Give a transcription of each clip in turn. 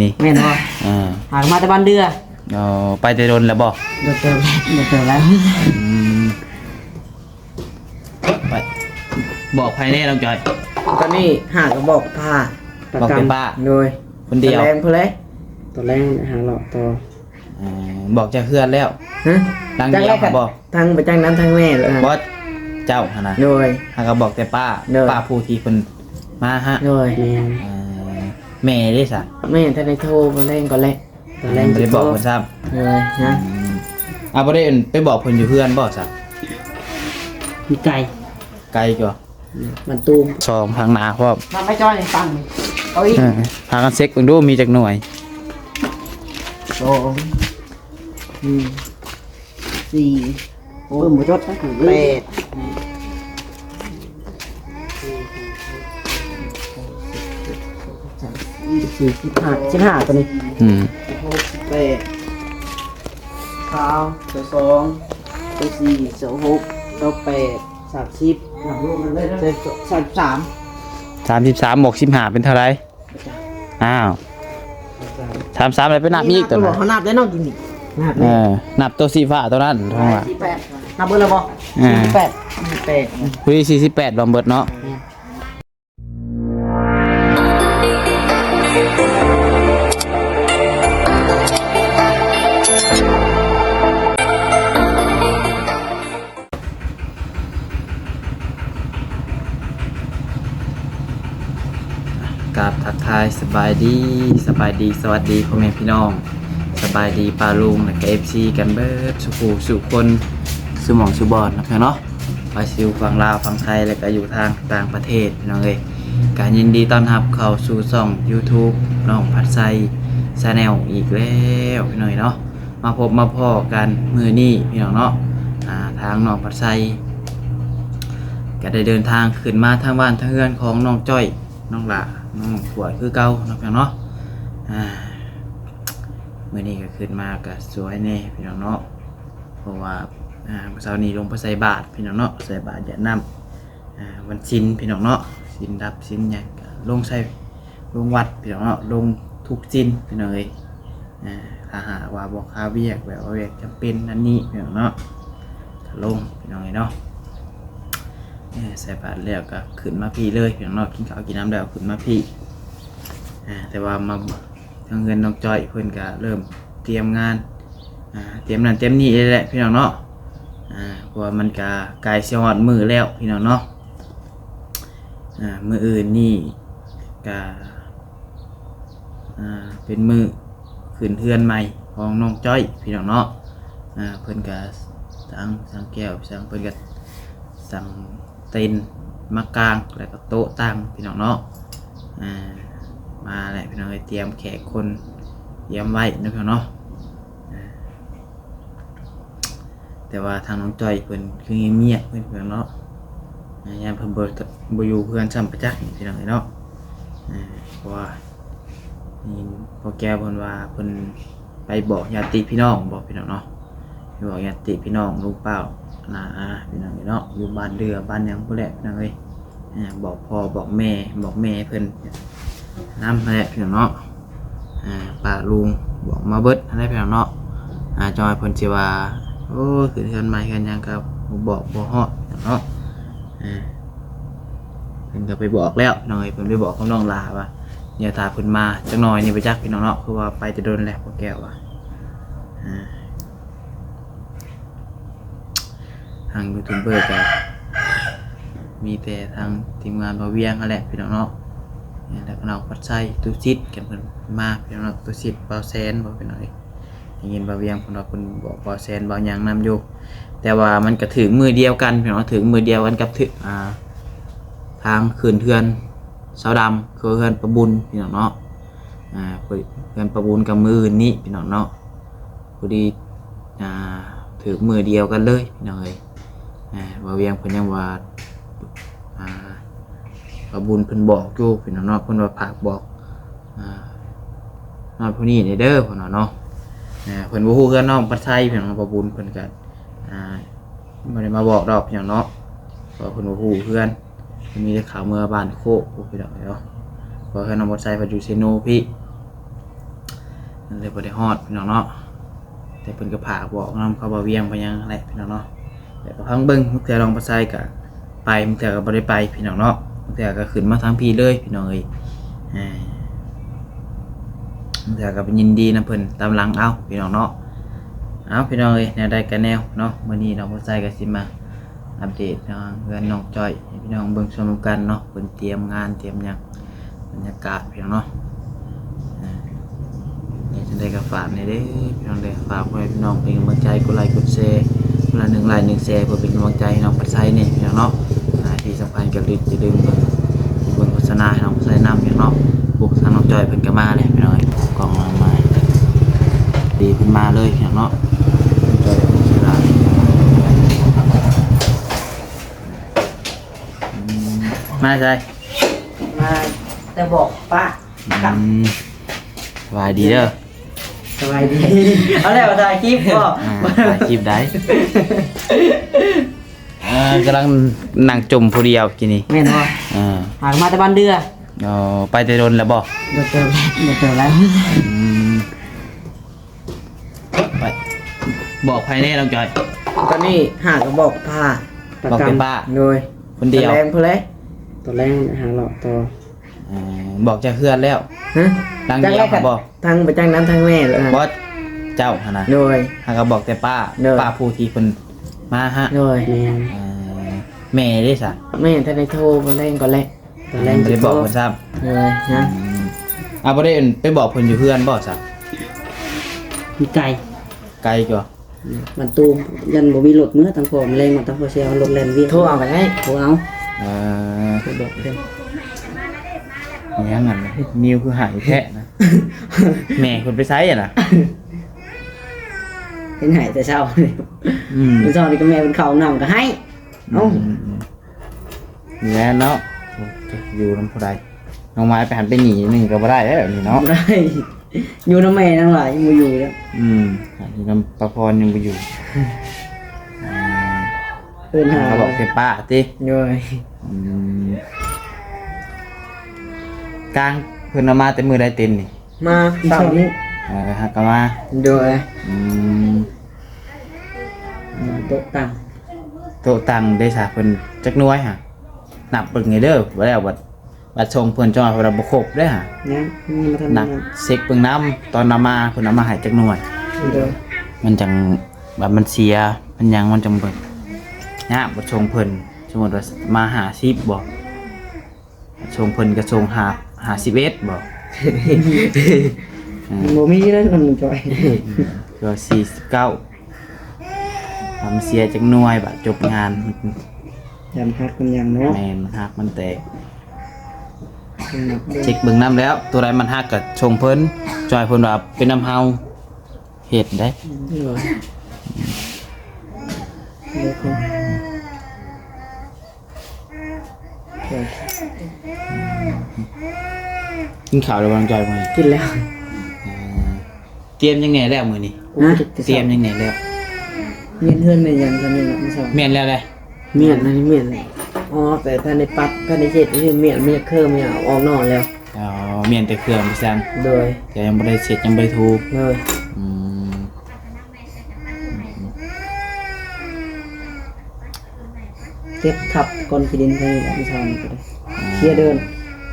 ນີ້ ແມ່ນບໍ່? ອ່າ ຫາກະມາແຕ່ບ້ານເດືອ. ອໍ ໄປແຕ່ດົນແລ້ວບໍ່? ດົນເຕີບແລ້ວ ດົນເຕີບແລ້ວ. ອືມ ໄປບອກໃຜແດ່ນ້ອງຈ້ອຍ? ຕອນນີ້ຫາກະບອກປ້າ. ບອກແຕ່ປ້າ? ໂດຍ. ຄົນດຽວ? ຕອນແລງພຸ້ນແຫຼະ ຕອນແລງຫາເລາະຕໍ່. ເອີ ບອກຈາກເຮືອນແລ້ວ? ຮະ? ຫຼັງດຽວຫັ້ນບໍ່? ທາງ ໄປທາງນັ້ນທາງແມ່ແລ້ວ. ບໍ່ ເຈົ້າຫັ້ນນະ? ໂດຍ. ຫາກະບອກແຕ່ປ້າ. ໂດຍ. ປ້າຜູ້ທີ່ເພິ່ນມາຫາ? ໂດຍ. ແມ່ນ. ເອີ ແມ່ເດ້ຊະ? ແມ່ທັນໄດ້ໂທ ມື້ແລງກ່ອນແຫຼະ. ຕອນແລງບໍ່ໄດ້ບອກເພິ່ນຊ້ຳ. ເອີ ຍັງ. ອືມ ອາ ບໍ່ໄດ້ໄປບອກເພິ່ນຢູ່ເຮືອນບໍ່ຊະ? ມັນໄກ. ໄກກວ່າ ມັນຕູມ ສອງທາງໜ້າພ້ອມ. ມາໄປຈ້ອຍຕັ້ງ ເອົາອີກ. ເອີ ພາກັນເຊັກເບິ່ງດູ ມີຈັກໜ່ວຍ? ສອງ ໜຶ່ງ ສີ່ ໂອ້ ເບິ່ງບໍ່ຈົດນະ ແປດ ສິບຫ້າ ສິບຫ້າ ຕົວນີ້. ອືມ ສິບຫົກ ສິບແປດ ຊາວ ຊາວສອງ ຊາວສີ່ ຊາວຫົກ ຊາວແປດ ສາມສິບ ນັບລວມກັນເລີຍເດີ. ສາມສິບສາມ ສາມສິບສາມ ບວກ ສິບຫ້າ ເປັນເທົ່າໃດ? ອ້າວ ສາມສິບສາມ ແລ້ວໄປນັບອີກຕົວນັ້ນ. ເຮົານັບໄດ້ເນາະ ກິນນີ້ ນັບ ເອີ ນັບຕົວສີຟ້າຕົວນັ້ນ ເທົ່າວ່າ ສີ່ສິບແປດ ນັບເບິດແລ້ວບໍ່? ອ່າ ສີ່ສິບແປດ ສີ່ສິບແປດ ພໍດີ ສີ່ສິບແປດ ລວມເບິດເນາະ. ແມ່ນ. ກາບທັກທາຍສະບາຍດີ ສະບາຍດີ ສະຫວັດດີພໍ່ແມ່ພີ່ນ້ອງ ສະບາຍດີປ້າລຸງ ແລະກະເອັຟຊີກັນເບິດສູ່ຜູ້ສູ່ຄົນ ສູ່ໝ່ອງສູ່ບ່ອນເນາະ ພີ່ນ້ອງເນາະ. ວ່າຊິຢູ່ຝັ່ງລາວ ຝັ່ງໄທ ແລະກະຢູ່ທາງຕ່າງປະເທດ ພີ່ນ້ອງເອີຍ ກະຍິນດີຕ້ອນຮັບເຂົ້າສູ່ຊ່ອງຢູທູບ ນ້ອງພັດໄຊ ແຊນແນວ ອີກແລ້ວ ພີ່ນ້ອງເອີຍເນາະ. ມາພົບມາພໍ້ກັນມື້ນີ້ ພີ່ນ້ອງເນາະ ອ່າ ທາງນ້ອງພັດໄຊກະໄດ້ເດີນທາງຂຶ້ນມາທາງບ້ານທາງເຮືອນຂອງນ້ອງຈ້ອຍ ນ້ອງຫຼ້າ ນ້ອງຂວດຄືເກົ່າເນາະ ພີ່ນ້ອງເນາະ. ອ່າ ມື້ນີ້ກະຂຶ້ນມາກະສວຍແດ່ ພີ່ນ້ອງເນາະ ເພາະວ່າ ອ່າ ມື້ເຊົ້ານີ້ລົງໄປໃສ່ບາດ ພີ່ນ້ອງເນາະ ໃສ່ບາດຢາດນ້ຳ ອ່າ ວັນສິນ ພີ່ນ້ອງເນາະ ສິນດັບສິນຫຍັງກະລົງໃສ່ ລົງວັດ ພີ່ນ້ອງເນາະ ລົງທຸກສິນ ພີ່ນ້ອງເອີຍ. ອ່າ ຖ້າຫາກວ່າບໍ່ຄາວຽກ ແບບວ່າວຽກຈຳເປັນນັ້ນນີ້ ພີ່ນ້ອງເນາະ ກະລົງ ພີ່ນ້ອງເອີຍເນາະ. ເອີ ໃສ່ບາດແລ້ວກະຂຶ້ນມາພີ້ເລີຍ ພີ່ນ້ອງເນາະ ກິນເຂົ້າກິນນ້ຳແລ້ວຂຶ້ນມາພີ້. ອ່າ ແຕ່ວ່າມາ ທາງເຮືອນນ້ອງຈ້ອຍເພິ່ນກະເລີ່ມຕຽມງານ ອ່າ ຕຽມນັ້ນຕຽມນີ້ແຫຼະ ພີ່ນ້ອງເນາະ. ອ່າ ເພາະວ່າມັນກະໃກ້ຊິຮອດມື້ແລ້ວ ພີ່ນ້ອງເນາະ. ອ່າ ມື້ອື່ນນີ້ກະ ອ່າ ເປັນມື້ຂຶ້ນເຮືອນໃໝ່ຂອງນ້ອງຈ້ອຍ ພີ່ນ້ອງເນາະ. ອ່າ ເພິ່ນກະສັ່ງ ສັ່ງແກ້ວ ສັ່ງ ເພິ່ນກະສັ່ງ ເຕັນມາກາງ ແລ້ວກໍໂຕະຕັ່ງ ພີ່ນ້ອງເນາະ. ອ່າ ມາແລ້ວ ພີ່ນ້ອງເອີຍ ຕຽມແຂກຄົນ ຕຽມໄວ້ເນາະ ພີ່ນ້ອງເນາະ. ອ່າ ແຕ່ວ່າທາງນ້ອງຈ້ອຍເພິ່ນຄືງຽບໆ ເພິ່ນ ພີ່ນ້ອງເນາະ. ອ່າ ຢ້ານເພິ່ນບໍ່ ບໍ່ຢູ່ເຮືອນຊ້ຳປະຈັກ ພີ່ນ້ອງເອີຍເນາະ. ອ່າ ເພາະວ່າໄດ້ຍິນພໍ່ແກ້ວເພິ່ນວ່າເພິ່ນ ໄປບອກຍາດຕິພີ່ນ້ອງບໍ ພີ່ນ້ອງເນາະ. ໄປບອກຍາດຕິພີ່ນ້ອງ ລຸງປ້າ ນ້າອາ ພີ່ນ້ອງເອີຍເນາະ ຢູ່ບ້ານເດືອ ບ້ານຫຍັງພຸ້ນແຫຼະ ພີ່ນ້ອງເອີຍ. ອ່າ ບອກພໍ່ບອກແມ່ ບອກແມ່ເພິ່ນນຳຫັ້ນແຫຼະ ພີ່ນ້ອງເນາະ. ອ່າ ປ້າລຸງບອກມາເບິດຫັ້ນແຫຼະ ພີ່ນ້ອງເນາະ. ອ່າ ຈັ່ງວ່າເພິ່ນຊິວ່າ ໂອ້ຍ ຂຶ້ນເຮືອນໃໝ່ເຮືອນຫຍັງກໍບໍ່ບອກບໍ່ຮອດເນາະ. ອ່າ ເພິ່ນກໍໄປບອກແລ້ວ ພີ່ນ້ອງເອີຍ ເພິ່ນໄປບອກກັບນ້ອງຫຼ້າວ່າ ດຽວຖ້າເພິ່ນມາຈັກໜ້ອຍນີ້ບໍ່ຈັກ ພີ່ນ້ອງເນາະ ຄືວ່າໄປແຕ່ດົນແລ້ວ ພໍ່ແກ້ວວ່າ. ອ່າ ທາງຢູທູບເບີກໍມີແຕ່ທາງທີມງານບ່າວວຽງຫັ້ນແຫຼະ ພີ່ນ້ອງເນາະ. ແລ້ວກໍນ້ອງພັດໄຊ ຕຸສິດກັນເພິ່ນມາ ພີ່ນ້ອງເນາະ ຕຸສິດ ບ່າວແສນບໍ ພີ່ນ້ອງເອີຍ. ໄດ້ຍິນບ່າວວຽງເພິ່ນວ່າເພິ່ນບອກບ່າວແສນບ່າວຫຍັງນຳຢູ່ ແຕ່ວ່າມັນກະຖືກມື້ດຽວກັນ ພີ່ນ້ອງເນາະ ຖືກມື້ດຽວກັນກັບ ອ່າ ທາງຂຶ້ນເຮືອນຊາວດຳ ຄືເຮືອນປ້າບຸນ ພີ່ນ້ອງເນາະ. ອ່າ ເຮືອນປ້າບຸນກັບມື້ອື່ນນີ້ ພີ່ນ້ອງເນາະ ພໍດີ ອ່າ ຖືກມື້ດຽວກັນເລີຍ ພີ່ນ້ອງເອີຍ. ອ່າ ບ່າວວຽງເພິ່ນຍັງວ່າ ອ່າ ປ້າບຸນເພິ່ນບອກຢູ່ ພີ່ນ້ອງເນາະ ເພິ່ນວ່າຝາກບອກ ອ່າ ຮອດຜູ້ນີ້ແດ່ເດີ ເພິ່ນວ່າເນາະ. ອ່າ ເພິ່ນບໍ່ຮູ້ເຮືອນນ້ອງພັດໄຊ ພີ່ນ້ອງ ປ້າບຸນເພິ່ນກະ ອ່າ ບໍ່ໄດ້ມາບອກດອກ ພີ່ນ້ອງເນາະ ເພາະວ່າເພິ່ນບໍ່ຮູ້ເຮືອນ ເພິ່ນມີແຕ່ຂ່າວເມືອບ້ານໂຄກ ພີ່ນ້ອງເນາະ. ເພາະເຮືອນນ້ອງພັດໄຊເພິ່ນຢູ່ເຊໂນພີ້ ມັນເລີຍບໍ່ໄດ້ຮອດພີ່ນ້ອງເນາະ. ແຕ່ເພິ່ນກໍຝາກບອກນຳເຂົາບ່າວວຽງໄປຫຍັງແຫຼະພີ່ນ້ອງເນາະ. ແລ້ວກໍຟັງເບິ່ງ ບາງເທື່ອນ້ອງປາໄຊກໍໄປ ບາງເທື່ອກໍບໍ່ໄດ້ໄປພີ່ນ້ອງເນາະ. ບາງເທື່ອກໍຂຶ້ນມາທາງພີ້ເລີຍພີ່ນ້ອງເອີຍ. ເອີ ບາງເທື່ອກໍໄປຍິນດີນຳເພິ່ນຕາມຫຼັງເອົາພີ່ນ້ອງເນາະ. ເອົາ ພີ່ນ້ອງເອີຍ ແນວໃດກໍແນວເນາະ ມື້ນີ້ນ້ອງປາໄຊກໍຊິມາອັບເດດທາງເຮືອນນ້ອງຈ້ອຍ ໃຫ້ພີ່ນ້ອງເບິ່ງຊົມນຳກັນເນາະ. ເພິ່ນຕຽມງານຕຽມຫຍັງ ບັນຍາກາດພີ່ນ້ອງເນາະ. ອ່າ ຈັ່ງໃດກໍຝາກແດ່ເດີພີ່ນ້ອງເດີ ຝາກໃຫ້ພີ່ນ້ອງເປັນກຳລັງໃຈ ກົດໄລກົດແຊ ຄົນລະໜຶ່ງໄລໜຶ່ງແຊ ເພື່ອເປັນກຳລັງໃຈໃຫ້ນ້ອງປາໄຊແດ່ພີ່ນ້ອງເນາະ. ອ່າ ທີ່ສຳຄັນກໍຢ່າລືມເບິ່ງ ເບິ່ງໂຄສະນາໃຫ້ນ້ອງປາໄຊນຳພີ່ນ້ອງເນາະ. ໂອ້ ທາງນ້ອງຈ້ອຍເພິ່ນກໍມາແລ້ວພີ່ນ້ອງເອີຍ ກ້ອງຫຼັງມາ ດີເພິ່ນມາເລີຍພີ່ນ້ອງເນາະ. ນ້ອງຈ້ອຍເພິ່ນຊິລາ ອືມ ມາໃສ? ມາແຕ່ບອກປ້າ. ອືມ ສະບາຍດີເດີ. ສະບາຍດີ. ເອົາແລ້ວ ຖ່າຍຄລິບບໍ? ອ່າ ຖ່າຍຄລິບໄດ໋. ເອີ ກຳລັງນັ່ງຈົ່ມຜູ້ດຽວກີ້ນີ້. ແມ່ນບໍ່? ເອີ ຫາກະມາແຕ່ບ້ານເດືອ. ອໍ ໄປແຕ່ດົນແລ້ວບໍ? ໂດນເຕີບ ໂດນເຕີບແລ້ວ. ອືມ ໄປ ບອກໃຜແດ່ນ້ອງຈ້ອຍ? ຕອນນີ້ຫາກະບອກປ້າ. ບອກແຕ່ປ້າ? ໂດຍ. ຄົນດຽວ? ຕອນແລງພຸ້ນແຫຼະ ຕອນແລງຫາເລາະຕໍ່. ເອີ ບອກຈາກເຮືອນແລ້ວ? ຮະ? ຫຼັງດຽວບໍ? ທາງປະຈັກນຳທາງແມ່ເລີຍ. ບໍ່ ເຈົ້າຫັ້ນນະ? ໂດຍ. ຫາກະບອກແຕ່ປ້າ. ໂດຍ. ປ້າຜູ້ທີ່ເພິ່ນມາຫາ? ໂດຍ. ແມ່ນ. ເອີ ແມ່ເດ້ສະ? ແມ່ທັນໄດ້ໂທ ຕອນແລງກ່ອນແຫຼະ. ຕອນແລງບໍ່ໄດ້ບອກເພິ່ນຊ້ຳ. ເອີ ຍັງ. ອືມ ເອົາ ບໍ່ໄດ້ໄປບອກເພິ່ນຢູ່ເຮືອນບໍສະ? ມັນໄກ. ໄກກວ່າ ມັນຕູມ ຢ້ານບໍ່ມີລົດເມືອທາງພໍ່ ມາແລງມາທາງພໍ່ເຊວ ລົດແລ່ນວຽກ. ໂທເອົາກໍໄດ້. ໂທເອົາ. ເອີ ໂທບອກເພິ່ນ. ມີຫຍັງຫັ້ນ ນິວຄືໄຫ້ແທ້ນະ? ແມ່ເພິ່ນໄປໃສຫັ້ນນະ? ເພິ່ນໄຫ້ແຕ່ເຊົ້າ. ອືມ ມື້ເຊົ້ານີ້ກໍແມ່ເພິ່ນເຂົ້າຫ້ອງນ້ຳກໍໄຫ້. ເອົ້າ ອືມ ນີ້ແຫຼະເນາະ ຢູ່ນຳຜູ້ໃດ ນ້ອງມາຍໄປຫັ້ນໄປນີ້ໜຶ່ງກໍບໍ່ໄດ້ແລ້ວແບບນີ້ເນາະ. ບໍ່ໄດ້ ຢູ່ນຳແມ່ນາງຫຼາຍ ຍັງບໍ່ຢູ່ເດ້. ອືມ ຢູ່ນຳປ້າພອນຍັງບໍ່ຢູ່. ເອີ້ນຫາ ເຂົາບອກແຕ່ປ້າຕິ? ໂດຍ. ອືມ ກາງເພິ່ນເອົາມາແຕ່ມື້ໃດເຕັນນີ້? ມາເຊົ້ານີ້. ເອີ ຫາກະມາ. ໂດຍ. ອືມ ໂຕະຕັ່ງ ໂຕະຕັ່ງເດ້ສະ ເພິ່ນຈັກໜ່ວຍຫະ? ນັບເບິ່ງແດ່ເດີ ບໍ່ແລ້ວບັດ ບັດສົ່ງເພິ່ນຈ້ອຍ ເພິ່ນວ່າບໍ່ຄົບເດ້ຫະ. ຍັງ ຍັງບໍ່ທັນ ນັບເຊັກເບິ່ງນຳ ຕອນເອົາມາ ເພິ່ນເອົາມາໃຫ້ຈັກໜ່ວຍ. ໂດຍ. ມັນຈັ່ງ ບັດມັນເສຍ ມັນຫຍັງ ມັນຈັ່ງເບິ່ງຍາກ. ບັດສົ່ງເພິ່ນ ສົມມຸດວ່າມາຫ້າສິບບໍ ສົ່ງເພິ່ນກໍສົ່ງຫ້າ ຫ້າສິບເອັດບໍ? ເອີ ບໍ່ມີແລ້ວນ້ອງຈ້ອຍ ກໍສີ່ສິບເກົ້າ ທຳເສຍຈັກໜ່ວຍ ບາດຈົບງານ. ຢ້ານຫັກມັນຫຍັງເນາະ. ແມ່ນ ມັນຫັກມັນແຕກ. ເຊັກເບິ່ງນຳແລ້ວ ໂຕໃດມັນຫັກກໍສົ່ງເພິ່ນ ຈ້ອຍເພິ່ນວ່າເປັນນຳເຮົາເຮັດໄດ໋. ໂດຍ. ກິນເຂົ້າແລ້ວບໍ່ນ້ອງຈ້ອຍມື້ນີ້? ກິນແລ້ວ. ເອີ ຕຽມຫຍັງແດ່ແລ້ວມື້ນີ້? ຮະ? ຕຽມຫຍັງແດ່ແລ້ວ? ມ້ຽນເຮືອນມ້ຽນຫຍັງຕອນນີ້ນະ ມື້ເຊົ້າ. ມ້ຽນແລ້ວແຫຼະ. ມ້ຽນ ອັນນີ້ມ້ຽນ. ອໍ ແຕ່ທັນໄດ້ປັດ ທັນໄດ້ເຮັດ ນີ້ມ້ຽນ ມ້ຽນເຄື່ອງ ມ້ຽນອອກນອກແລ້ວ. ອໍ ມ້ຽນແຕ່ເຄື່ອງໄປຊັ້ນ. ໂດຍ. ແຕ່ຍັງບໍ່ໄດ້ເຊັດ ຍັງບໍ່ໄດ້ຖູ. ໂດຍ. ອືມ. ເກັບທັບກ້ອນຂີ້ດິນເທົ່ານີ້ແຫຼະ ມື້ເຊົ້ານີ້ກໍໄດ້ ເຄຍເດີນ.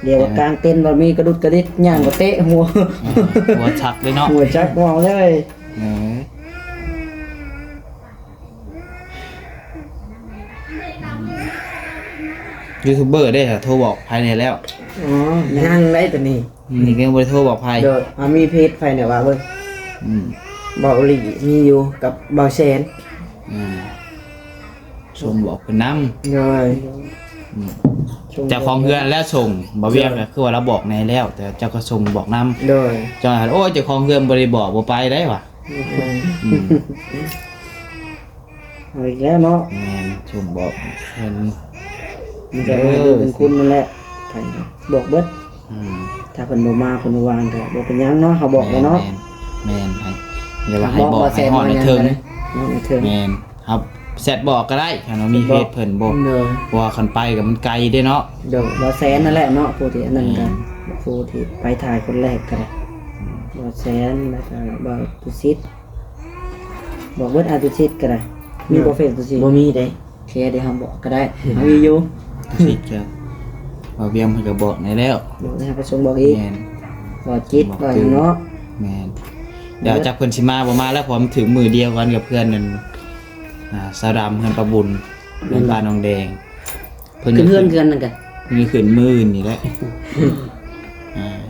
ດຽວວ່າກາງເຕັນ ວ່າມີກະດຸດກະດິດ ຍ່າງກໍເຕະຫົວ ເອີ ຫົວຊັກເລີຍເນາະ ຫົວຊັກເວົ້າເລີຍ. ເອີ ຢູທູບເບີເດ້ ໂທບອກໃຜແດ່ແລ້ວ? ອໍ ຍັງໄດ໋ຕອນນີ້. ອືມ ນີ້ກໍຍັງບໍ່ໄດ້ໂທບອກໃຜ. ໂດຍ. ອ່າ ມີເພຈໃຜແດ່ວ່າເບິ່ງ? ອືມ ເບົາຫຼີມີຢູ່ກັບເບົາແສນ. ອືມ ສົ່ງບອກເພິ່ນນຳ. ໂດຍ. ອືມ ເຈົ້າຂອງເຮືອນແລ້ວສົ່ງ ບໍ່ວຽງ ໂດຍ ກໍຄືວ່າລາວບອກແດ່ແລ້ວ ແຕ່ເຈົ້າກໍສົ່ງບອກນຳ. ໂດຍ. ເຈົ້າ ໂອ້ຍ ເຈົ້າຂອງເຮືອນບໍ່ໄດ້ບອກ ບໍ່ໄປໄດ້ຫວາ. ອືມ ອືມ ເອົາອີກແລ້ວເນາະ. ແມ່ນ ສົ່ງບອກເພິ່ນ ມີແຕ່ວ່າໃຫ້ເບິ່ງຄຸນນັ້ນແຫຼະ ໃຜບອກເບິດ. ອືມ ຖ້າເພິ່ນບໍ່ມາ ເພິ່ນບໍ່ວ່າງກໍບໍ່ເປັນຫຍັງເນາະ ເຮົາບອກແລ້ວເນາະ. ແມ່ນ ແມ່ນ ໃຫ້ ຢ່າວ່າໃຫ້ບອກ ໃຫ້ຮອດໃນເທິງ. ຮອດໃນເທິງ. ແມ່ນ ເຮົາແຊັດບອກກໍໄດ້ ຄັນວ່າມີເພຈເພິ່ນບໍ. ໂດຍ. ເພາະວ່າຄັນໄປກໍມັນໄກເດ້ເນາະ. ໂດຍ. ບໍ່ແສນນັ້ນແຫຼະເນາະ ຜູ້ທີ່ອັນນັ້ນກໍ ແມ່ນ ຜູ້ທີ່ໄປຖ່າຍຄົນແລກກໍໄດ້. ອືມ ບ່າວແສນ ແລ້ວກໍບ່າວຕຸສິດ ບອກເບິດ ອ້າຍຕຸສິດກໍໄດ້ ມີບໍ່ເຟສຕຸສິດ? ບໍ່ມີເດ້ ໂອເຄ ດຽວເຮົາບອກກໍໄດ້ ເຮົາມີຢູ່ ຕຸສິດກໍບ່າວວຽງເພິ່ນກໍບອກໃຫ້ແລ້ວ ບອກໃຫ້ເຮົາໄປສົ່ງບອກອີກ ແມ່ນ ບ່າວຈິດ ບອກ ບ່າວຫຍັງເນາະ ແມ່ນ ດຽວຈັກເພິ່ນຊິມາບໍ່ມາແລ້ວ ເພາະວ່າມັນຖືກມື້ດຽວກັນກັບເພື່ອນນັ້ນ ອ່າ ສາວດຳ ເຮືອນປ້າບຸນ ເຮືອນປ້ານ້ອງແດງ ເພິ່ນ ຂຶ້ນເຮືອນ ຂຶ້ນເຮືອນນັ້ນກະ ເພິ່ນຂຶ້ນມື້ອື່ນນີ້ແຫຼະ ອ່າ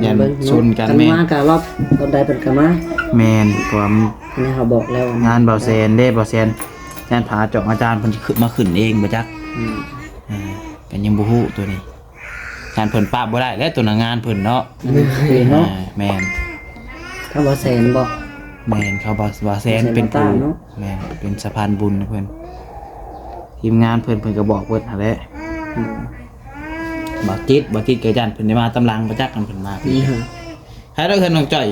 ຢ້ານຊົນກັນ ແມ່ນ ມາກະລອບຕອນໃດເພິ່ນກະມາ ແມ່ນ ເພາະວ່າ ອັນນີ້ເຮົາບອກແລ້ວ ງານບ່າວແສນເດ້ ບ່າວແສນ ຢ້ານພະອາຈອງອາຈານເພິ່ນຊິຂຶ້ນ ມາຂຶ້ນເອງບໍ່ຈັກ ອືມ ອ່າ ກໍຍັງບໍ່ຮູ້ໂຕນີ້ ຢ້ານເພິ່ນປະບໍ່ໄດ້ແຫຼະ ໂຕໜ້າງານເພິ່ນເນາະ ແມ່ນເນາະ ອ່າ ແມ່ນ ຄຳວ່າແສນບໍ່ ແມ່ນ ຄຳວ່າ ວ່າແສນເປັນຜູ້ ແມ່ນ ເປັນສະພານບຸນໃຫ້ເພິ່ນ ທີມງານເພິ່ນ ເພິ່ນກໍບອກເບິດຫັ້ນແຫຼະ ອືມ ບໍ່ຕິດ ບໍ່ຕິດກໍຢ້ານເພິ່ນໄດ້ມາຕາມຫຼັງ ບໍ່ຈັກກັນເພິ່ນມາ ນີ້ຫະ ໃຫ້ເຮົາເຫັນນ້ອງຈ້ອຍ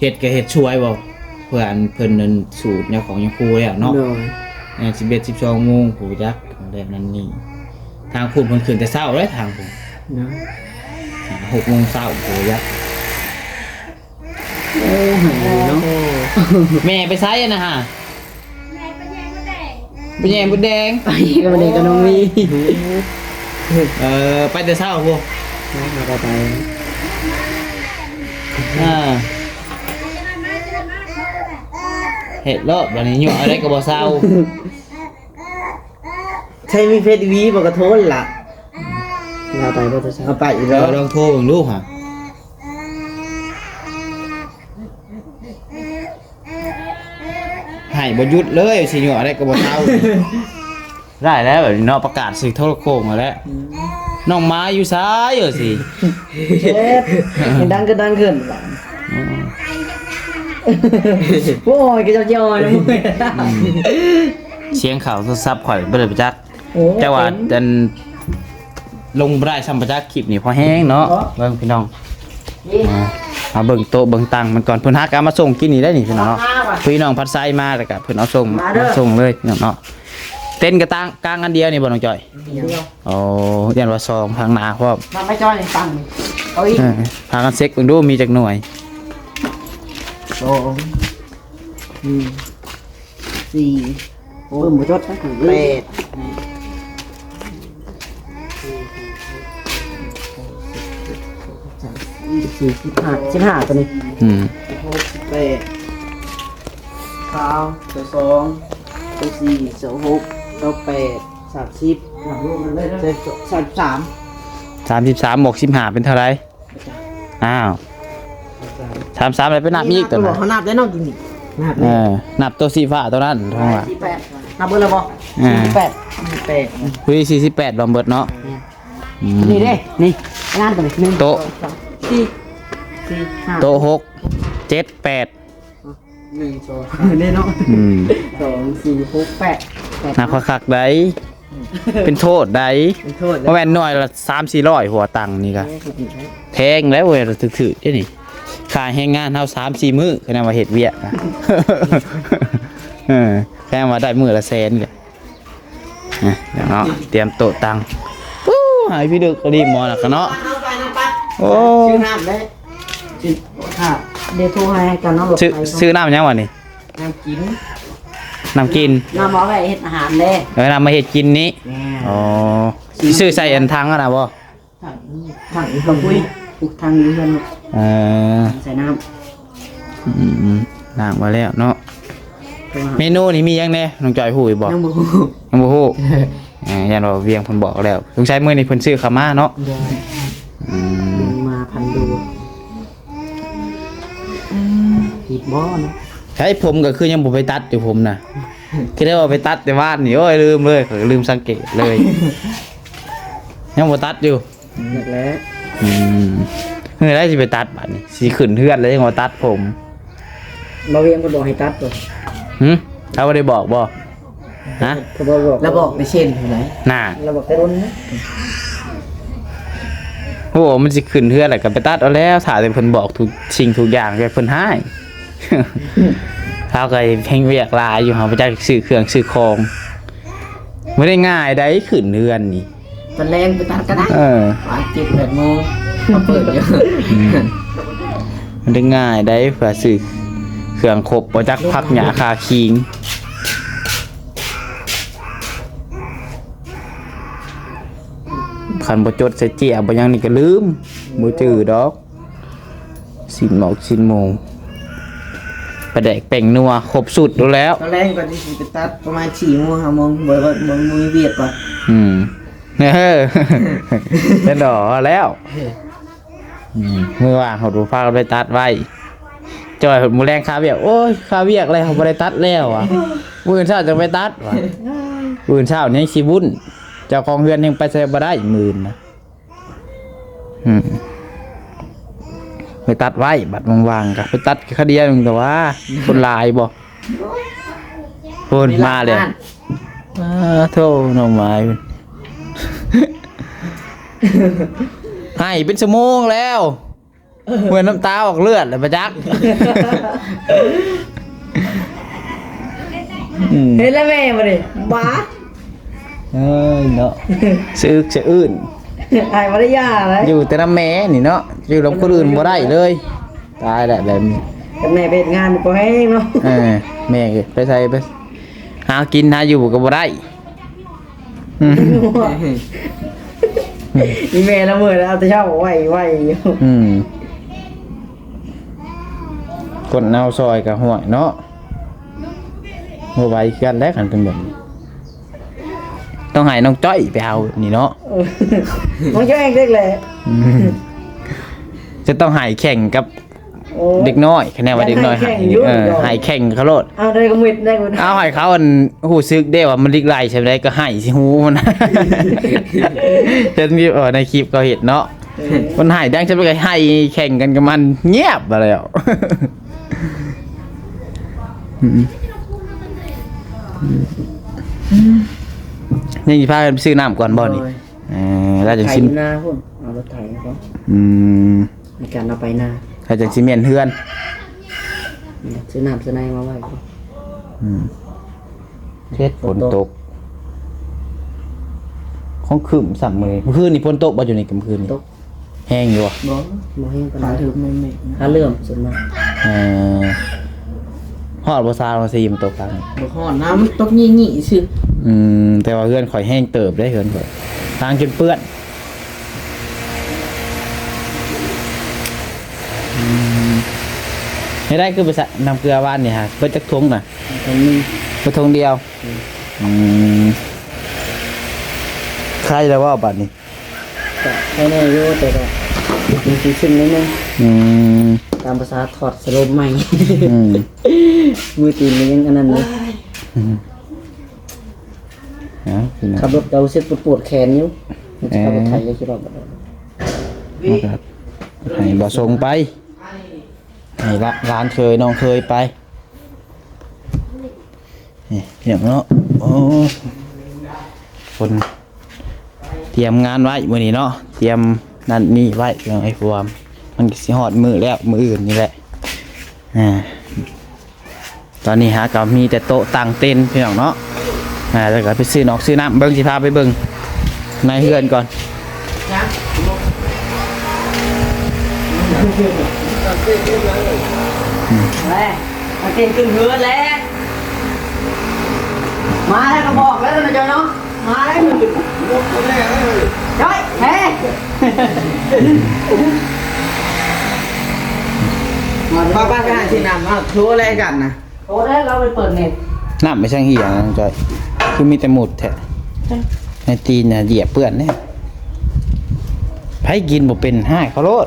ເຮັດກໍເຮັດຊ່ວຍບໍ່ ເພື່ອອັນເພິ່ນນັ້ນສູດຍາຂອງຍາຄູແລ້ວເນາະ ໂດຍ ຍັງສິບເອັດ ສິບສອງໂມງ ຜູ້ຈັກແບບນັ້ນນີ້ ທາງພຸ້ນເພິ່ນຂຶ້ນແຕ່ເຊົ້າເດ້ ທາງພຸ້ນ ໂດຍ ຫົກໂມງເຊົ້າ ຜູ້ຈັກ ໂອ້ ຫາຍດີເນາະ ແມ່ໄປໃສນະຫະ? ໄປແຍ່ມດແດງ ໄປແຍ່ມດແດງ ໄປແຍ່ມດແດງກັບນ້ອງມີ ເອີ ໄປແຕ່ເຊົ້າພຸ້ນ ໄປ ໄປ ອ່າ ເຮັດໂລດ ບາດນີ້ຍົວະອະໄລກໍບໍ່ເຊົາ ໃຊ້ມີເຟສອີ່ຫລີບໍ່ ກະໂທນລະ ລາວໄປບໍ່ ໂທລະສັບ ເອົາໄປອີກແລ້ວ ລອງໂທເບິ່ງດູຫະ. ໃຫ້ບໍ່ຢຸດເລີຍ ຊິຍົວະໄດ້ກໍບໍ່ເຊົາ ໄດ້ແລ້ວແບບນີ້ເນາະ ປະກາດໃສ່ໂທລະໂຄ່ງຫັ້ນແຫຼະ ອືມ ນ້ອງໝາຢູ່ໃສ ວ່າຊີ້ ເຈັບ ໃຫ້ດັງຂຶ້ນ ດັງຂຶ້ນ ອືມ ໂອ້ຍ ກະເຈົ້າຊິອ່ອຍນຳ ອືມ ສຽງເຂົ້າໂທລະສັບຂ້ອຍເບິດແລ້ວຈັກ ໂອ້ ແຕ່ວ່າ ເປັນ ອັນ ລົງບໍ່ໄດ້ຊ້ຳປະຈັກ ຄລິບນີ້ພໍແຮງເນາະ ເນາະ ເບິ່ງພີ່ນ້ອງ ນີ້ ອ່າ ມາເບິ່ງໂຕະເບິ່ງຕັ່ງມັນກ່ອນ ເພິ່ນຫາກະເອົາມາສົ່ງກິນນີ້ໄດ້ນີ້ພີ່ນ້ອງເນາະ ລາຄາວ່ະ ພີ່ນ້ອງພັດໄຊມາແລ້ວກະເພິ່ນເອົາສົ່ງ ມາເດີ ມາສົ່ງເລີຍພີ່ນ້ອງເນາະ ເຕັນກະຕັ້ງກາງອັນດຽວນີ້ບໍ່ນ້ອງຈ້ອຍ? ອັນດຽວ ໂອ້ ຢ້ານວ່າສອງທາງໜ້າພ້ອມ ມາໄປຈ້ອຍຕັ້ງ ເອົາອີກ ເອີ ພາກັນເຊັກເບິ່ງດູມີຈັກໜ່ວຍ ສອງ ໜຶ່ງ ສີ່ ໂອ້ ເບິ່ງບໍ່ຈົດນະ ແປດ ສິບສີ່ ສິບຫ້າ ສິບຫ້າ ໂຕນີ້ ອືມ ສິບຫົກ ສິບແປດ ຊາວ ຊາວສອງ ຊາວສີ່ ຊາວຫົກ ຊາວແປດ ສາມສິບ ສາມສິບສາມ ສາມສິບສາມບວກສິບຫ້າເປັນເທົ່າໃດ? ອ້າວ ສາມສິບສາມ ແລ້ວໄປນັບອີກໂຕນັ້ນ ເຮົານັບໄດ້ເນາະ ກິນນີ້ ນັບ ເອີ ນັບໂຕສີຟ້າໂຕນັ້ນ ເທົ່າວ່າ ສີ່ສິບແປດ ນັບເບິດແລ້ວບໍ່? ອ່າ ສີ່ສິບແປດ ສີ່ສິບແປດ ພໍດີ ສີ່ສິບແປດລວມເບິດເນາະ ແມ່ນ ອືມ ນີ້ເດ້ ນີ້ ງານໂຕນີ້ ໜຶ່ງ ໂຕະ ສອງ ສາມ ສີ່ ສີ່ ຫ້າ ໂຕະ ຫົກ ເຈັດ ແປດ ໜຶ່ງ ສອງ ສາມ ເດ້ເນາະ ອືມ ສອງ ສີ່ ຫົກ ແປດ ແປດ ໜັກຄັກໆໃດ ເປັນໂທດໃດ ເປັນໂທດ ບໍ່ແມ່ນໜ່ວຍລະສາມສີ່ຮ້ອຍ ຫົວຕັງນີ້ກະ ແພງແລ້ວເວີຍ ຖືກໆເດ້ນີ້ ຄ່າແຮງງານເຮົາສາມສີ່ມື້ ຂະໜາດວ່າເຮັດວຽກນະ ເອີ ແພງວ່າໄດ້ມື້ລະແສນເດ ນະເນາະ ຕຽມໂຕະຕັ່ງ ປູ້ ໃຫ້ພີ່ດຶກກະດີໝໍນະກະເນາະ ໂອ້ ຊື້ນ້ຳເດ້ ຊື້ ເດໂທໃຫ້ກັນເນາະ ຊື້ ຊື້ນ້ຳຫຍັງວະນີ້? ນ້ຳກິນ ນ້ຳກິນ ນ້ຳເອົາໄວ້ເຮັດອາຫານເດ້ ເອີ ນ້ຳມາເຮັດກິນນີ້ ແມ່ນ ອໍ ຊິຊື້ໃສ່ອັນຖັງຫັ້ນນະບໍ່? ຖັງ ຖັງກະປຸ້ຍ ປຸກຖັງຢູ່ເຮືອນ ເອີ ໃສ່ນ້ຳ ອືມ ລ້າງໄວ້ແລ້ວເນາະ ເມນູນີ້ມີຫຍັງແດ່ ນ້ອງຈ້ອຍຮູ້ຢູ່ບໍ່? ຍັງບໍ່ຮູ້ ຍັງບໍ່ຮູ້ ເອີ ຢ້ານວ່າວຽງເພິ່ນບອກແລ້ວ ສົງໄສມື້ນີ້ເພິ່ນຊື້ເຂົ້າມາເນາະ ໂດຍ ອືມ ມາພັນດູ ຜິດບໍ່ນະ ໃຊ້ຜົມກໍຄືຍັງບໍ່ໄປຕັດຢູ່ ຜົມນະ ຄືໄດ້ວ່າໄປຕັດແຕ່ວານນີ້ ໂອ້ຍ ລືມເລີຍ ຂ້ອຍກໍລືມສັງເກດເລີຍ ຍັງບໍ່ຕັດຢູ່ ນັ້ນແຫຼະ ອືມ ມື້ໃດຊິໄປຕັດບາດນີ້ ຊິຂຶ້ນເຮືອນແລ້ວຍັງບໍ່ຕັດຜົມ ບໍ່ວຽງເພິ່ນບອກໃຫ້ຕັດບໍ່? ຫື ລາວບໍ່ໄດ້ບອກບໍ່? ຮະ ເພິ່ນບໍ່ບອກ ລາວບອກແຕ່ເຊັ່ນພຸ້ນໃດ໋ ນະ ລາວບອກແຕ່ດົນນະ ໂອ້ ມັນຊິຂຶ້ນເຮືອນແລ້ວກໍໄປຕັດເອົາແລ້ວ ຖ້າແຕ່ເພິ່ນບອກທຸກສິ່ງທຸກຢ່າງ ແຕ່ເພິ່ນຮ້າຍ ເຮົາກໍແຮ່ງວຽກຫຼາຍຢູ່ ເຮົາບໍ່ຈັກຊື້ເຄື່ອງຊື້ຂອງ ບໍ່ໄດ້ງ່າຍໃດ໋ ຂຶ້ນເຮືອນນີ້ ຕອນແລງໄປຕັດກໍໄດ້ ເອີ ວ່າເຈັດແປດໂມງ ເຂົາເປີດຢູ່ ອືມ ມັນໄດ້ງ່າຍໄດ໋ ເພື່ອຊື້ເຄື່ອງຄົບ ບໍ່ຈັກຜັກຫຍ້າຄາຄີງ. ຄັນບໍ່ຈົດໃສ່ເຈ້ຍບໍ່ຫຍັງນີ້ກໍລືມ ບໍ່ຈື່ດອກ. ຊີ້ນໝອກຊີ້ນໝູ ປາແດກແປ້ງນົວ ຄົບຊຸດໂລດແລ້ວ. ຕອນແລງກ່ອນທີ່ຊິໄປຕັດ ປະມານສີ່ໂມງ ຫ້າໂມງ ບໍ່ ບໍ່ ບໍ່ມີວຽກກ່ອນ. ອືມ ເອີ ເປັນດອກແລ້ວ. ອືມ ມື້ວ່າງເຮົາບໍ່ພາກັນໄປຕັດໄວ້. ຈ່ອຍ ມື້ແລງຄາວຽກ ໂອ້ຍ ຄາວຽກແລ້ວ ບໍ່ໄດ້ຕັດແລ້ວຫວາ. ມື້ອື່ນເຊົ້າຈັ່ງໄປຕັດຫວາ. ມື້ອື່ນເຊົ້າຍັງຊິວຸ້ນ ເຈົ້າຂອງເຮືອນຍັງໄປໃສບໍ່ໄດ້ມື້ອື່ນນະ. ອືມ ໄປຕັດໄວ້ ບັດວ່າງໆ ກໍໄປຕັດຄາວດຽວໜຶ່ງ ແຕ່ວ່າຄົນຫຼາຍບໍ່. ໂອ້ຍ ມາແລ້ວ. ອ້າ ໂທ້ ນ້ອງໝາຍ ໄຫ້ເປັນຊົ່ວໂມງແລ້ວ. ເໝືອນນ້ຳຕາອອກເລືອດແລ້ວປະຈັກ. ອືມ ເຫັນແລ້ວແມ່ບໍ່ນີ້ ບາ. ເອີຍເນາະ ສະອຶກສະອື້ນ ອ້າຍບໍ່ໄດ້ຢ່າເລີຍ ຢູ່ແຕ່ນຳແມ່ນີ້ເນາະ ຢູ່ນຳຄົນອື່ນບໍ່ໄດ້ເລີຍ. ຕາຍແລ້ວແບບນີ້ ຄັນແມ່ໄປເຮັດງານບໍ່ແຮງເນາະ. ເອີ ແມ່ໄປໃສ ໄປຫາກິນຫາຢູ່ກໍບໍ່ໄດ້. ອືມ ອີແມ່ລະເມີແລ້ວ ເອົາແຕ່ເຊົ້າໄວໆຢູ່. ອືມ ຄົນເອົາຊ່ອຍກໍຫ້ວຍເນາະ ບໍ່ໄວຄືກັນແຫຼະ ຄັນເປັນແບບນີ້ ຕ້ອງໃຫ້ນ້ອງຈ້ອຍໄປເອົາແບບນີ້ເນາະ. ນ້ອງຈ້ອຍເດັກແຫຼະ. ອືມ ຈະຕ້ອງໃຫ້ແຂ່ງກັບ ໂອ້ ເດັກນ້ອຍ ຄະແນນວ່າເດັກນ້ອຍ ໃຫ້ແຂ່ງຢູ່ ໃຫ້ ເອີ ໃຫ້ແຂ່ງເຂົາໂລດ. ເອົາໄດ້ກໍມືດ ໄດ້ກໍມືດ ເອົາໃຫ້ເຂົາ ອັນ ຮູ້ສຶກເດ້ວ່າມັນລິກໄລ່ສ່ຳໃດກໍໃຫ້ຊິຮູ້ມັນ. ເຫັນຢູ່ ເອີ ໃນຄລິບເຂົາເຮັດເນາະ ເອີ ມັນໃຫ້ດັງສ່ຳໃດກໍໃຫ້ແຂ່ງກັນກັບມັນ ງຽບບາດແລ້ວ. ອືມ ອືມ ນີ້ພາກັນໄປຊື້ນ້ຳກ່ອນບໍ່ນີ້? ໂດຍ ເອີ ແລ້ວຈັ່ງຊິ ໄຖຢູ່ນາພຸ້ນ ເອົາລົດໄຖກ່ອນ. ອືມ ໃນການເອົາໄປນາ ແລ້ວຈັ່ງຊິມ້ຽນເຮືອນ ຊື້ນ້ຳຊື້ໃນມາໄວ້. ອືມ ເຮັດຝົນຕົກ ຄົງຄຶ້ມຊ້ຳມື້ນີ້. ມື້ຄືນນີ້ຝົນຕົກບໍ່ ຢູ່ນີ້ກາງຄືນນີ້? ຕົກ ແຮງຢູ່ບໍ່? ບໍ່ ບໍ່ແຮງປານໃດ ຟ້າເຫຼື້ອມແມ່ນໆ ຟ້າເຫຼື້ອມສ່ວນມາກ. ເອີ ຮອດບໍ່ ຊາວສີ່ ມັນຕົກກາງ? ບໍ່ຮອດນະ ມັນຕົກຍີ່ໆຊື່. ອືມ ແຕ່ວ່າເຮືອນຂ້ອຍແຮງເຕີບເດ້ ເຮືອນຂ້ອຍ ທາງຈົນເປື້ອນ. ອືມ ເຮັດໄດ້ຄືໄປສະ ນ້ຳເກືອວານນີ້ຫາ ເບິດຈັກຖົງນະ? ຖົງໜຶ່ງ ເບິດຖົງດຽວ. ອືມ ອືມ ໄຄແລ້ວບໍ່ບາດນີ້? ກະໄຄແນ່ຢູ່ ແຕ່ກະຍັງຊຶມໆໜ້ອຍໜຶ່ງ. ອືມ ຕາມພາສາຖອດສະໂລມໃໝ່. ອືມ ມືຕີນມັນຍັງອັນນັ້ນຢູ່. ອືມ ເອົາ ຂັບລົດກໍຮູ້ສຶກປວດໆແຂນຢູ່ ເອີ ຂັບລົດໄຖຢູ່ ຂີ່ລົດບໍ່ໄດ້ ໃຫ້ບໍ່ສົ່ງໄປ ໃຫ້ຫຼານເຂີຍນ້ອງເຂີຍໄປ. ນີ້ພີ່ນ້ອງເນາະ ໂອ້ ຄົນຕຽມງານໄວ້ມື້ນີ້ເນາະ ຕຽມນັ້ນນີ້ໄວ້ພີ່ນ້ອງເອີຍ ເພາະວ່າມັນກໍຊິຮອດມື້ແລ້ວ ມື້ອື່ນນີ້ແຫຼະ. ອ່າ ຕອນນີ້ຫາກໍມີແຕ່ໂຕະຕັ້ງເຕັນພີ່ນ້ອງເນາະ. ອ່າ ແລ້ວກໍໄປຊື້ນອກຊື້ນ້ຳ ເບິ່ງ ຊິພາໄປເບິ່ງໃນເຮືອນກ່ອນ. ແມ່ ມາເຕັ້ນຂຶ້ນເຮືອນແລ້ວ ມາແລ້ວກໍບອກແລ້ວນະ ຈອຍເນາະ. ມາແລ້ວ ຈ້ອຍ ແມ່ ມາ ໄປ ໄປ ໄປຫາຊື້ນ້ຳ ເອົາ ໂທແລ້ວກັນນະ ໂທແລ້ວ ເຮົາໄປເປີດເນັດ. ນ້ຳໄປຊ່າງເຫຍນະ ຈ້ອຍ ຄືມີແຕ່ໝຸດແທ້ ໃນຕີນນະ ຢຽບເປື້ອນເດ້. ໃຜກິນບໍ່ເປັນ ໃຫ້ເຂົາໂລດ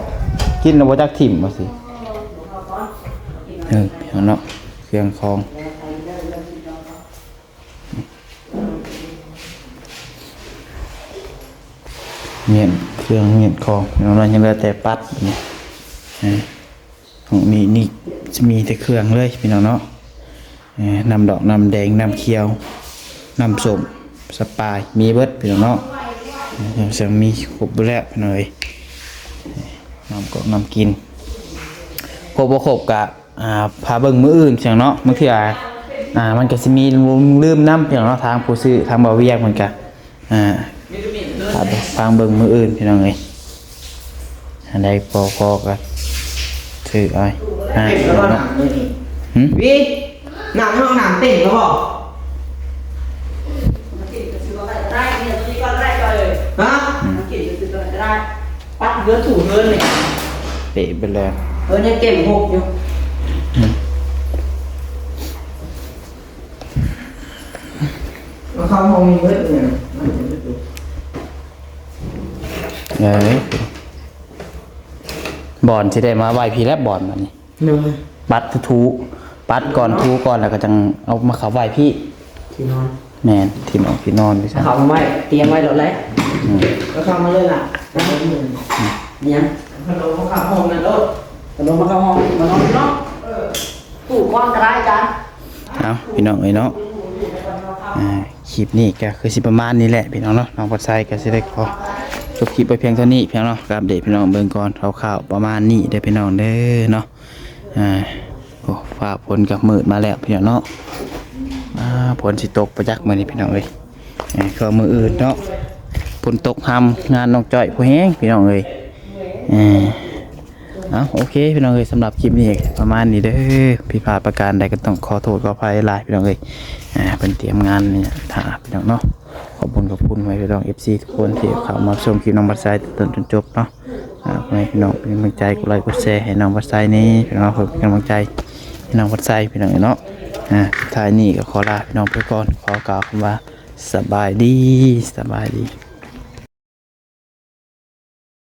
ກິນແລ້ວບໍ່ຈັກຖິ້ມວ່າຊີ້. ເອີ ເອົາເນາະ ເຄື່ອງຂອງ ມ້ຽນເຄື່ອງມ້ຽນຂອງ ພີ່ນ້ອງເນາະ ຍັງເຫຼືອແຕ່ປັດນີ້. ອ່າ ຫ້ອງນີ້ນີ້ຈະມີແຕ່ເຄື່ອງເລີຍພີ່ນ້ອງເນາະ. ເອີ ນ້ຳດອກ ນ້ຳແດງ ນ້ຳຂຽວ ນ້ຳສົ້ມ ສະປາຍ ມີເບິດພີ່ນ້ອງເນາະ. ເອີ ເຄື່ອງມີຄົບເບິດແລ້ວພີ່ນ້ອງເອີຍ. ນ້ຳກອກນ້ຳກິນ ຄົບບໍ່ຄົບກະ ອ່າ ພາເບິ່ງມື້ອື່ນຊັ້ນເນາະ. ບາງເທື່ອ ອ່າ ມັນກໍຊິມີລືມນຳພີ່ນ້ອງເນາະ ທາງຜູ້ຊື້ ທາງບ່າວວຽງເພິ່ນກໍ ອ່າ ພາໄປຟັງເບິ່ງມື້ອື່ນພີ່ນ້ອງເອີຍ. ອັນໃດພໍ ພໍກໍ ເອີ ອ້າຍ ເຕັມແລ້ວບໍ່ ເນາະ ນ້ຳນີ້? ຫຶ? ວິ ນ້ຳໃນຫ້ອງນ້ຳເຕັມແລ້ວບໍ່? ຮະ? ອືມ ປັດເຮືອນຖູເຮືອນນີ້ ເປະໄປແລ້ວ ເອີ ຍັງເຕັມຫົກຢູ່. ອືມ ມາເຂົ້າຫ້ອງນີ້ເບິດເລີຍ ເອີ ບ່ອນຊິໄດ້ມາໄວ້ພີ້ແລ້ວ ບ່ອນບັດນີ້. ໂດຍ ປັດ ຖູ ປັດກ່ອນ ຖູກ່ອນ ແລ້ວກໍຈັ່ງເອົາມາເຂົ້າໄວ້ພີ້ ທີ່ນອນ. ແມ່ນ ທີ່ນອນ ທີ່ນອນ ເຂົ້າໄວ້ ຕຽມໄວ້ໂລດແຫຼະ. ອືມ ກໍເຂົ້າມາເລີຍລະ. ອືມ ຫຍັງ? ພັດລົມມາເຂົ້າຫ້ອງນັ້ນໂລດ ພັດລົມມາເຂົ້າຫ້ອງ ມານອນເນາະ. ເອີ ຖູກ່ອນກໍໄດ້ຈ້າ. ເອົາ ພີ່ນ້ອງເອີຍເນາະ ອ່າ ຄລິບນີ້ກໍຄືຊິປະມານນີ້ແຫຼະພີ່ນ້ອງເນາະ. ນ້ອງພອດໄຊກໍຊິໄດ້ຂໍຈົບຄລິບໄວ້ພຽງເທົ່ານີ້ພີ່ນ້ອງເນາະ ກໍອັບເດດພີ່ນ້ອງເບິ່ງກ່ອນຄ່າວໆປະມານນີ້ເດີພີ່ນ້ອງເດີເນາະ. ອ່າ ໂອ້ ຟ້າຝົນກໍມືດມາແລ້ວພີ່ນ້ອງເນາະ. ອ່າ ຝົນຊິຕົກບໍ່ຈັກມື້ນີ້ພີ່ນ້ອງເອີຍ. ອ່າ ຄືມື້ອື່ນເນາະ ຝົນຕົກຫ້ຳງານນ້ອງຈ້ອຍພໍແຮງພີ່ນ້ອງເອີຍ. ອ່າ ເອົາ ໂອເຄພີ່ນ້ອງເອີຍ ສຳລັບຄລິບນີ້ປະມານນີ້ເດີ. ຜິດພາດປະການໃດກໍຕ້ອງຂໍໂທດຂໍອະໄພຫຼາຍພີ່ນ້ອງເອີຍ. ອ່າ ເພິ່ນຕຽມງານນີ້ຖ້າພີ່ນ້ອງເນາະ. ຂອບຄຸນ ຂອບຄຸນໄວ້ພີ່ນ້ອງເອັຟຊີທຸກຄົນທີ່ເຂົ້າມາຊົມຄລິບນ້ອງພອດໄຊແຕ່ຕົ້ນຈົນຈົບເນາະ. ອ່າ ຂໍໃຫ້ພີ່ນ້ອງເປັນກຳລັງໃຈ ກົດໄລກົດແຊໃຫ້ນ້ອງພອດໄຊແດ່ພີ່ນ້ອງ ເພື່ອເປັນກຳລັງໃຈໃຫ້ນ້ອງພອດໄຊພີ່ນ້ອງເອີຍເນາະ. ອ່າ ສຸດທ້າຍນີ້ກໍຂໍລາພີ່ນ້ອງໄປກ່ອນ ຂໍກ່າວຄຳວ່າ ສະບາຍດີ ສະບາຍດີ.